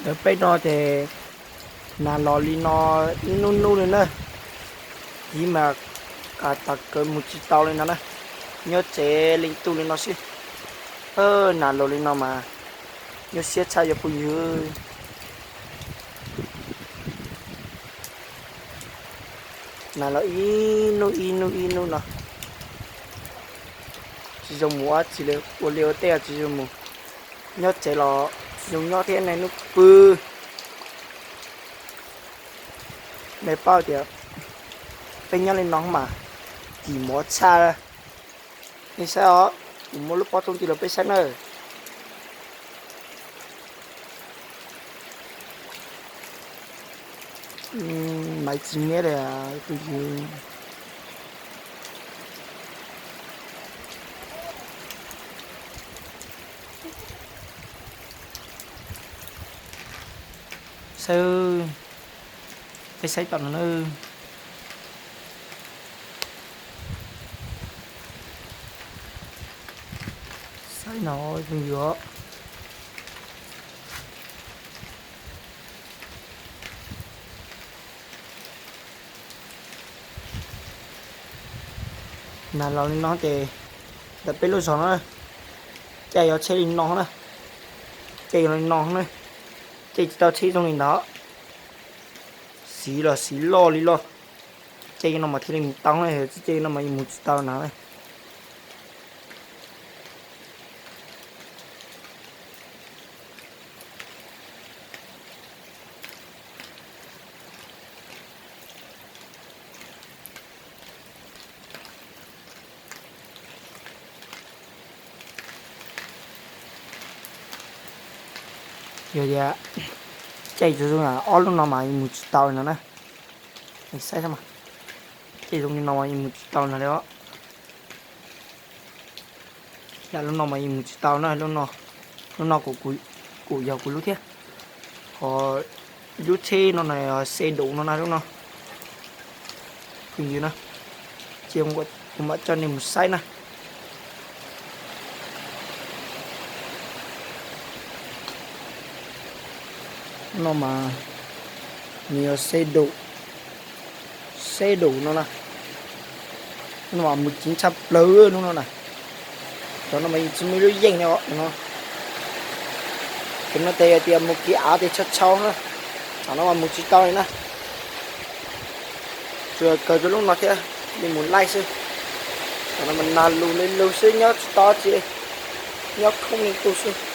Peb no ces nas los li no ib nub nub li na, ib mas tas kawg mus tsis tau li no na, nyob tsev leej twg li no xwb. Nas los li no mas nyuaj siab tshaj yog phooj ywg. Nas los ib nub ib nub ib nub no, tsis zoo mus ua tsi li, ua liaj ua teb tsis zoo mus. Nyob tsev los tsis zoo nyob thiab, niaj hnub pw. Nej paub tias peb nyob li no mas kim mov tshaj. Nej saib os, kuv muab lub pob tooj tig rau peb saib na. Maiv tsis nyiab li phooj ywg. Saib, peb saib tom no na. Saib no phooj ywg os. Nas los li no ces ntawm peb lub zos no caij yuav tsheb li no na, caij yuav li no na, caij tsis tau tsheb zoo li ntawd. Siv los siv loj li loj, caij no mas thiaj li mus tau na, tsis caij no mas yeej mus tsis tau na. Yog tias caij zoo zoo ob lub no mas yeej mus tsis tau no na. Saib, caij zoo li no mas yeej mus tsis tau no li os. Yam lub no mas yeej mus tsis tau na, lub no, lub no kuj yog kuv lub thiab. Ho lub tsheb no na, xe đu no na lub no. Phooj ywg na, ces kuv mam coj nej mus saib na. No mas nws yog xe đu, xe đu no na. No mas mus ceev tshaj plaws lub no na. Cov no mas yeej tsis muaj lub yeej li os no. Cov no tes yog tias mus kev av tes tshau tshau na, tam no mas mus tsis tau li na. Tsuas kawg rau lub no thiab, li mus laij xwb. Tam no mas nag lug li lug xwb, nyob tsis tau tsi li, nyob khoob li qub xwb.